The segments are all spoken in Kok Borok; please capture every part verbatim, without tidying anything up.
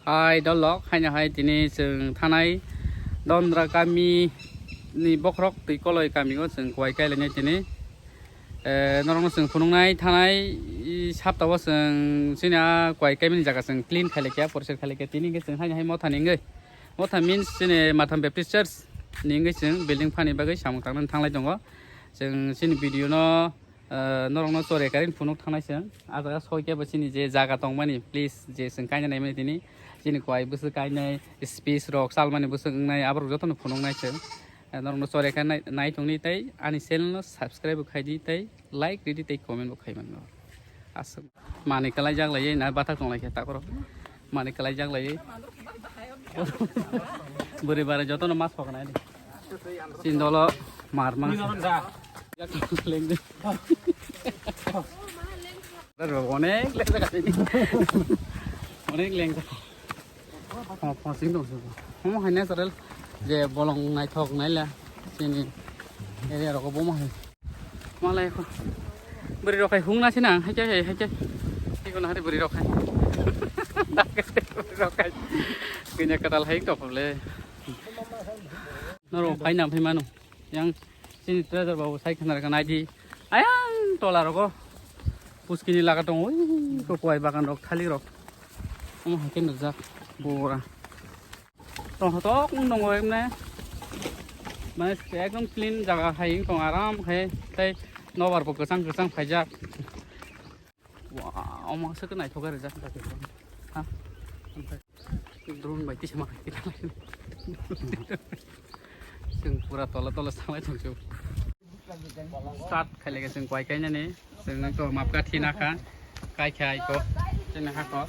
Hai dolok, haino hai tini chwng thanai Dondra kami ni bokhorok twi koloi kami o chwng kuai kailainai tini. Eh, norokno chwng phunuknai thanai, i, saptao chwng chini a kuai kaimani jaga chwng clean khailai kha, poriskar khailai kha. Tini hwnkhe chwng haino hai motha ni wngwi, motha means chini Matham Baptist Church ni wngwi chwng building phani bagwi samung tangnani thanglai tongo. Chwng chini video no, eh, norokno chore karin phunuk thangnai chwng. A jaga soi khe bo chini je jaga tongmani, please, je chwng kaina naimani tini chini kuai bwswk kainai, space rok, chalmani bwswk wngnai, aborok jotono phunuknai chwng. Eh, norokno chore kha nai, nai tongni tei ani channel no subscribe bo khaidi tei like ridi tei comment bo khai manno. Aswk. Mani kalai jak lai na bathak tong lai khe takoro. Mani kalai jak lai. Bwrwi bara jotono mas poknai di. Sindolo mar mang. Lengdi. Onek lengdi. Onek lengdi. Phosing tong sio. Omo hai natural je bolong naithok naila chini area rogo bomo hai. Malai kho. Bwrwi rok hai hung na sina hai khe hai khe. Iko na hari bwrwi rok hai. Bwrwi rok hai. Kanya katal hai to le. Noro phai na phai manu. Yang chini treasure babu sai khna rwkha naidi. Ayang tola rogo. Puskini laga tongo. Ui ko kuai bagan rok thalik rok. Omo hai khe nukjak pura. Tongthotok wng tongo emne. Mane ekdom clean jaga hai wng tongo aram khe tei nobar bo kwchang kwchang phaijak. Wow, omo se khe naithok khe rijak. Ha? Drone bai tisa ma. Chwng pura tola tola sanglai tongsu. Start khailai khe chwng kuai kainani. Chwng to mapka thina kha. Kai kha aiko. Chini hako.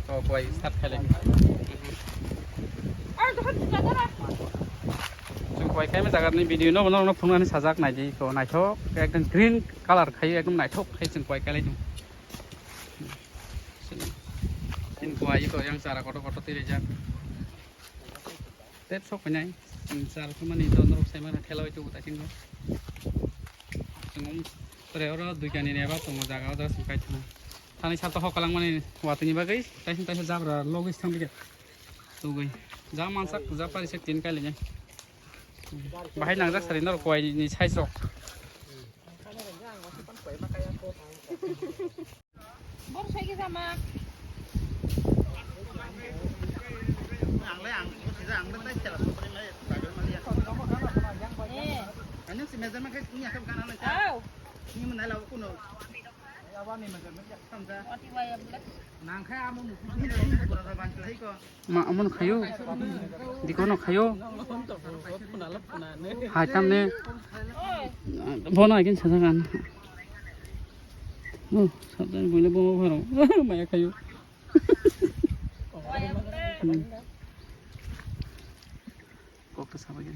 To kuai start khailai khe. Chwng kuai kaima jaga ni video no bono no phunuknani sajak naidi. To naithok ekdom green color khai ekdom naithok khai chwng kuai kailai tong. Chini kuai to yang chara koto koto twi rijak. Tep sok painai. Chwng chara thumani to norok sai mano thela bai tubu taising bo. Chwng um, tore oro duikani neba tongo jaga o jaga chwng kai thana. Thani sal to hok kalang mani watwi ni bagwi taising taising jabra logis thang bikhe. Tugwi. Ja mansak ja pari sek tin kai lini. Bahai nangjak sari norok kuai ni size rok. Bor sai kisa ma. Eh. Au. Oti waya bla. Ma, omono khayo. Dikono khayo. Hai tamne. Bono agin sajagan. Oh, sabjani boile bomo pharo. Maya khayo. Hmm. Kokto sabai.